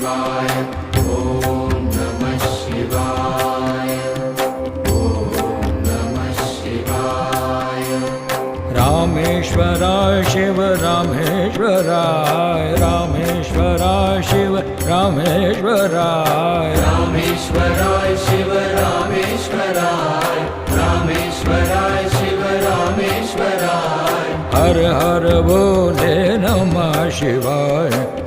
शिवाय। ॐ नमः शिवाय। ॐ नमः शिवाय। रामेश्वराय शिव रामेश्वराय, रामेश्वराय शिव रामेश्वराय। रामेश्वराय शिव रामेश्वराय, रामेश्वराय शिव रामेश्वराय। हर हर भोले नमः शिवाय।